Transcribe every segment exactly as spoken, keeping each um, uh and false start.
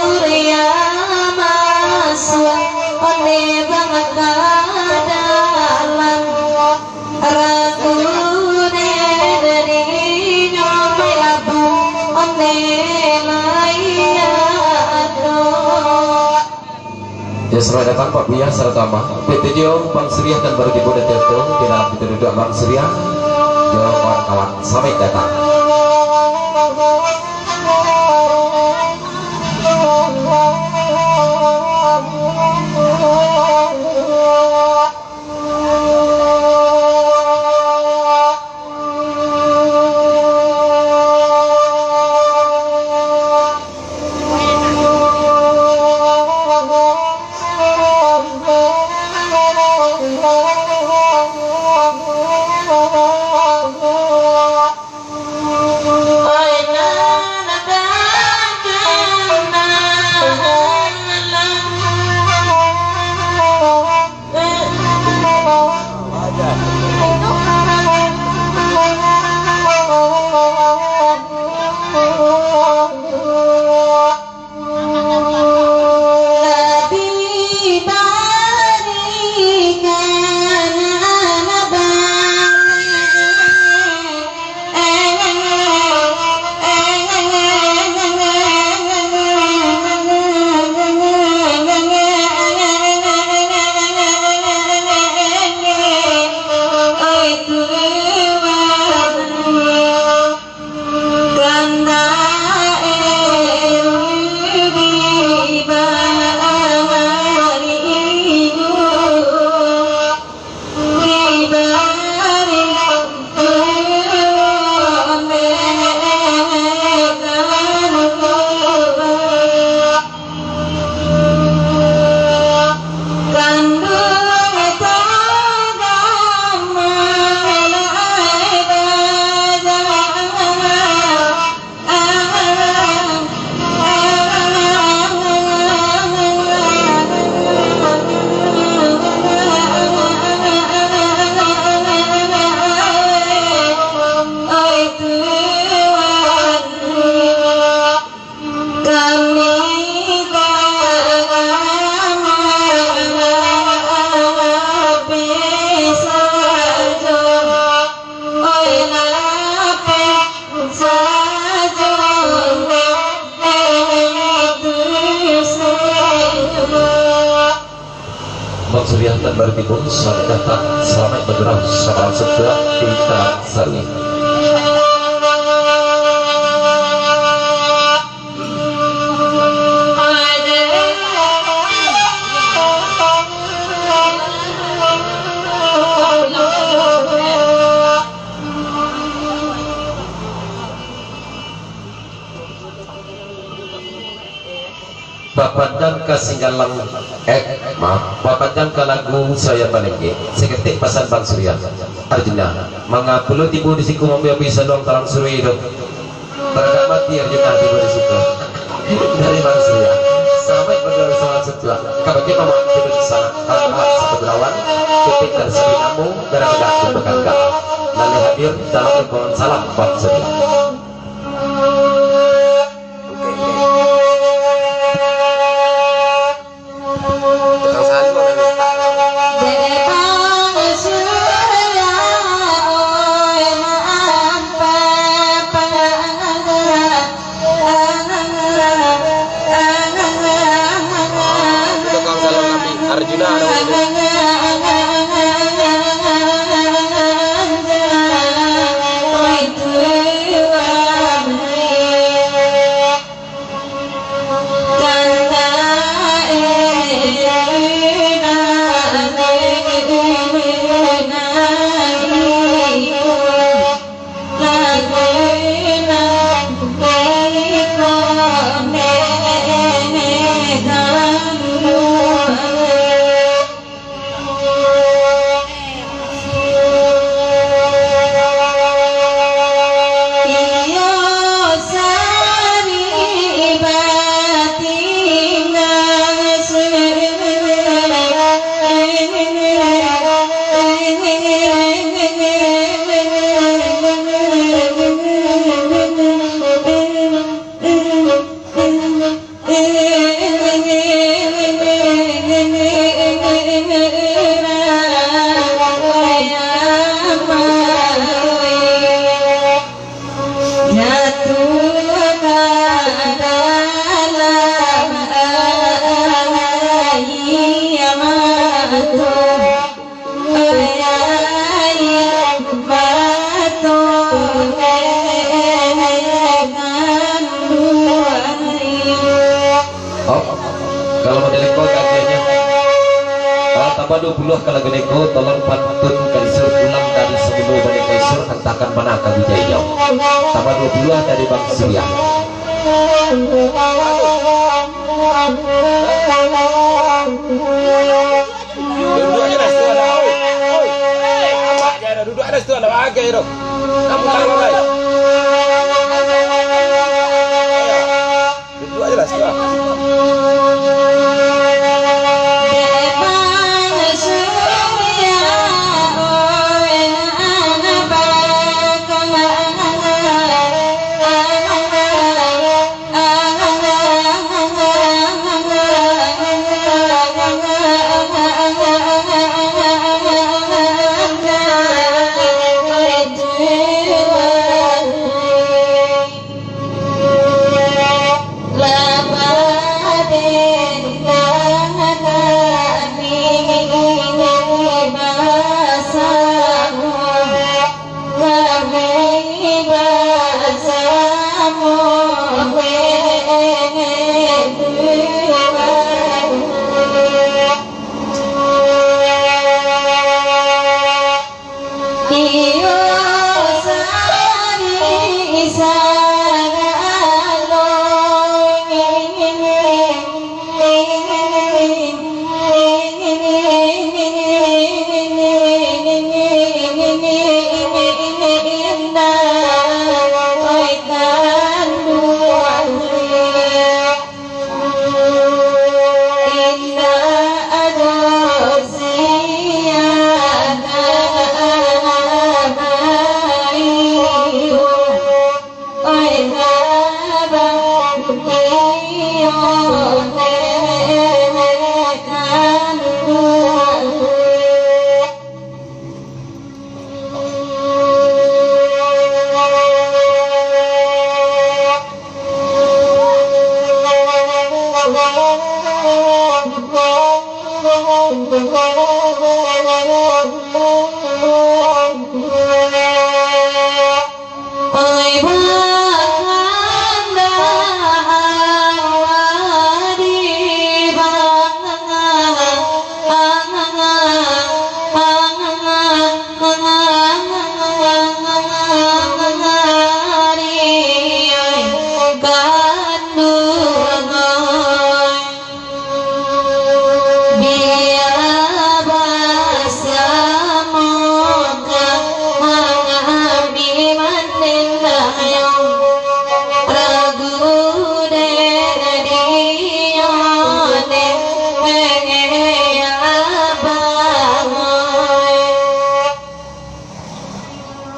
Surya masuak ondeh bangka dalam, ragune dari inyo balabuah ondeh lai ado. Ya, selamat datang Pak Buya sarato Ama. Pituju Bang Suriah nan baru tibo dari Tiantu, di dalam pintu duduak Bang Suriah. Yo, kawan-kawan, selamat datang. Bang Suriah nan baru tibo, selamat datang, selamat bagurau, salam sejahtera di Talang Sari. Bapandang ka singgalang, eh, maaf, bapandang ka lagu Sayan Balengkek, saketek pasan Bang Suriah. Arjuna, manga pulo tibo di siko mambiak-biak saluang tarang surui tu. Taragak mati Arjuna tibo di siko. Dari Bang Suriah. Selamat bagurau, salam sejahtera. Kabake mama tibo di sana. Harapan satu berawan. Kepintar sapi namu. Darah bedak pun baganggang. Lalai hadir dalam lingkungan salam Bang Suriah. Tukang saluang, Nabi. Tukang saluang, Nabi. Arjuna, ada orang tu. Tambah duo puluah ka lagu neko, tolong pantun ka Isur pulang dari Samulu baliak ka Isur, antakan bana ka Wijaya. Tambah duo puluah dari Bang Surya. Duduak je lah situ, anak. Oi, oi, oi, apak je, anak. Duduak je lah situ, anak. Bagai tu. Kamu tak bagai. Duduak je lah situ, ah.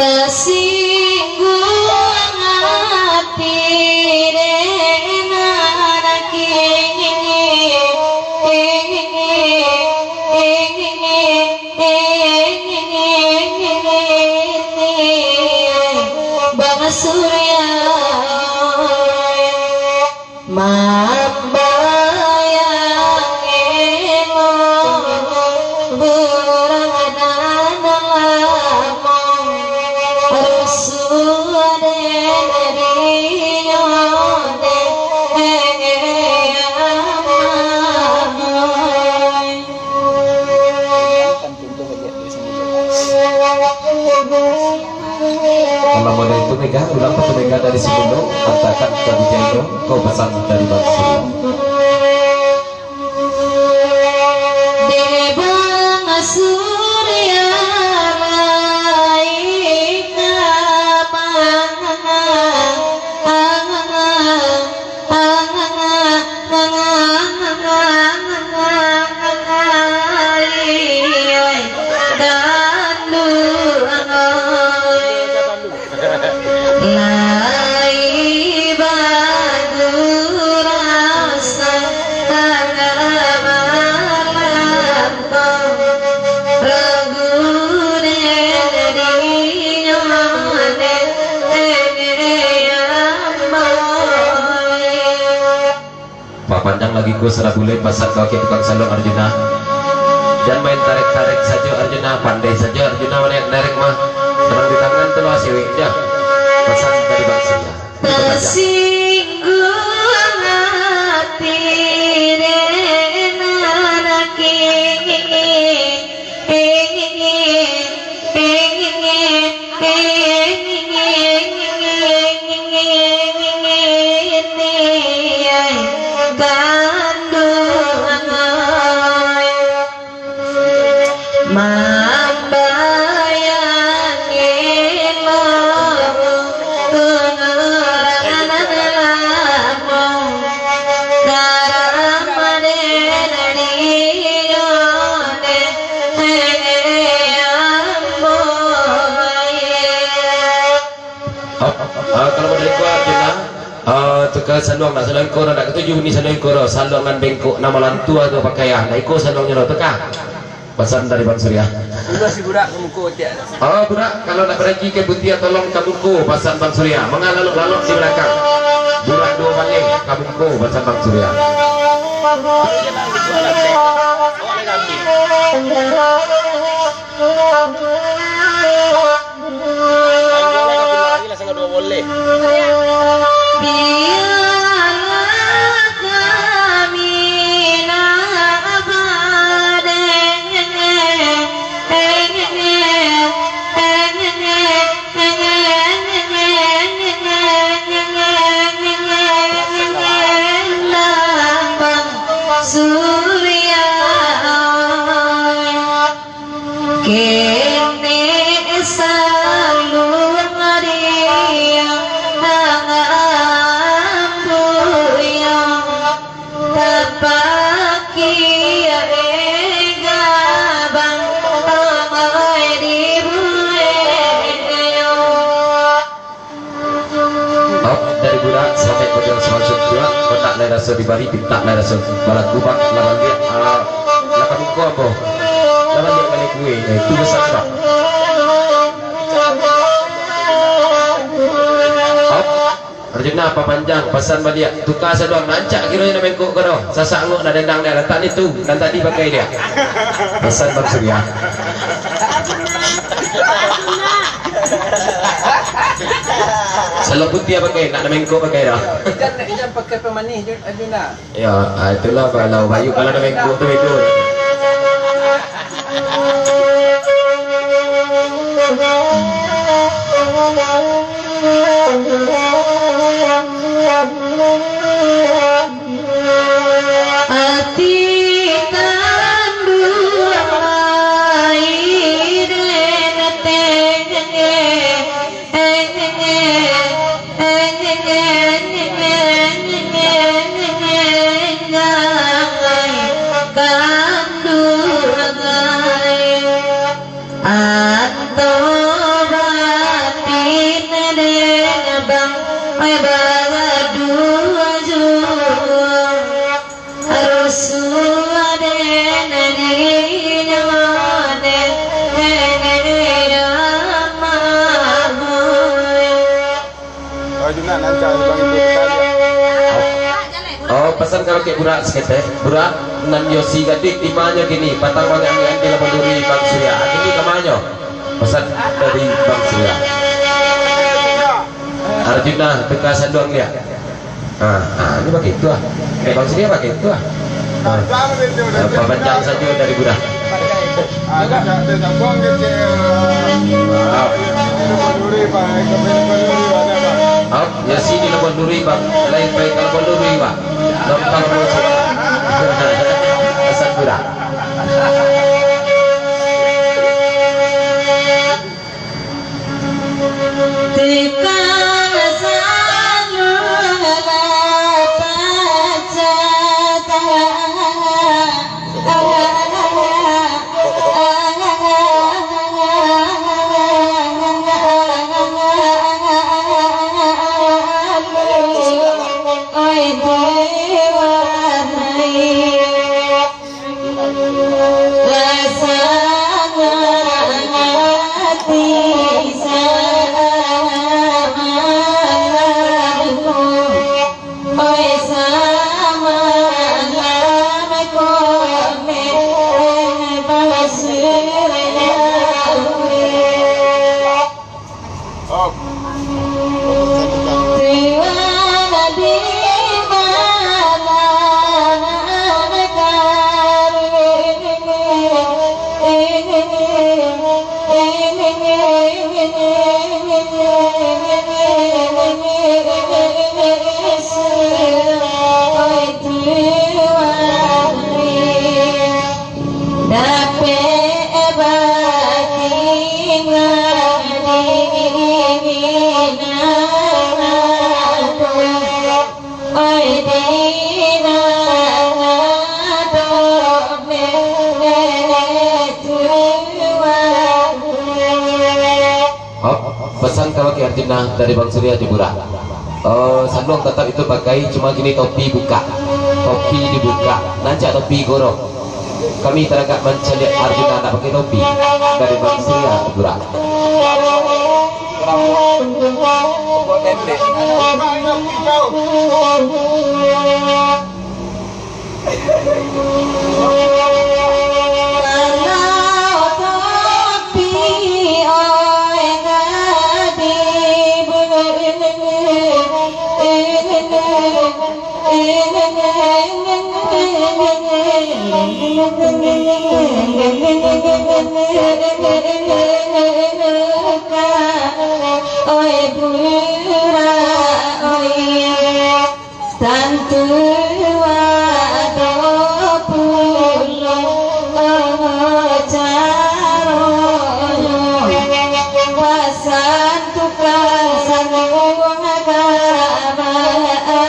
Tasingguang ati dek nan kini, Bang Surya. Mambayang elok burang nan lamo, rusuah den dinyo den amai. Kalau model itu Mega, ulang satu Mega dari Sikundo, antakan ka Wijaya, kau pesan dari Bang Surya. Dek Bang Surya, lai ka manganga, manganga. Papanjang lagi ko, sarabulan pasan ka wakil tukang salon Arjuna. Jan main tarek-tarek sajo Arjuna, pandai sajo Arjuna manarik-narik mah. Tanang di tangan tu lah siwik ja. Pasan dari Bang Surya. Tasingguang ati dek nan kini. Ka saluang nak, saluang iko nak katuju ni, saluang iko, saluang nan bengkok, nan malantua tu pakaian. Nah, iko saluangnyo tu ka. Pasan dari Bang Surya. Dulu si budak ka muko tiak. Oh, budak, kalau nak barangkek ka putiah, tolong ka muko, pasan Bang Surya. Mangalalok-lalok di balakang. Budak duo baleh ka muko, pasan Bang Surya. Surya. Kini saluang di ambo yo, tapakia ega bang, tolong di buek yo. Hop, dari budak sampai pojok semasuk dua, kotak lai raso dibari, pintak lai raso balaku, bang, lawan dia, ah, lapan muko ambo. Lawan dia balik kue, eh, itu besar, bang. Hop, Arjuna, papanjang, pasan baliak, tuka saluang, rancak kiro nak bengkok ko doh, sasak angok nak dendang dia, lantak ni tu, nan tadi pakai dia. Pasan Bang Surya. Saluang putiah pakai, nak damengko pakai dah. Ikan, ikan pakai pemanis, Jun-, Juna. Ya, ah, itulah kalau bayu kalau damengko tu itu. Ati tanduang lai den tengenge, kanduang lai. Anto batin den bang, ai bagaduah juo. Rusuah den di nyo den, den ramah. Oh, Junak, nan cari bang itu tadi. Oh, pasan ka bakeh burak saketek. Burak, nan Yosi gadih di manyo kini? Patang mangek-angek di Labuan Duri, Bang Surya. Kini ka manyo? Pasan dari Bang Surya. Arjuna, tuka saluang dia. Ah, ah, ini pakai itu ah. Eh, Bang Surya pakai itu ah. Ah, ah, papanjang sajo dari burak. Hop, ya sini Labuan Duri, Bang. Lain pai ka Labuan Duri, Bang. Gampang musik. Pesan kurang. Tika salu lapacata. Dapek batingah di minang tu, oi di minang tu, nenek tuan. Hop, pesan ka bakeh Arjuna dari Bang Surya di Burak. Eh, sanduang tatap itu pakai, cuma kini topi buka. Topi dibuka. Nancak topi goro. Kami taragak mancaliak Arjuna ndak pakai topi. Dari Bang Surya Tugura. Oi, burak, oi. Tantu ado pulo caronyo, pasan tukang sanduang ka baagiah.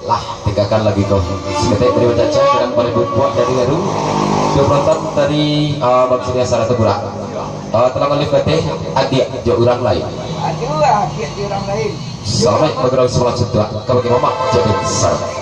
Lah, tinggakan lagi ko. Saketek dari Bacaca, kadang baribu puak dari Garu. Dua penonton dari, ah, Bang Surya Saratu Burak. Ah, tolong lift kateh, adiak jo urang lain. Aduh, adiak jo urang lain. Salamaik bagurau samalam suntuak. Ka bagi mamak jadi saramaik.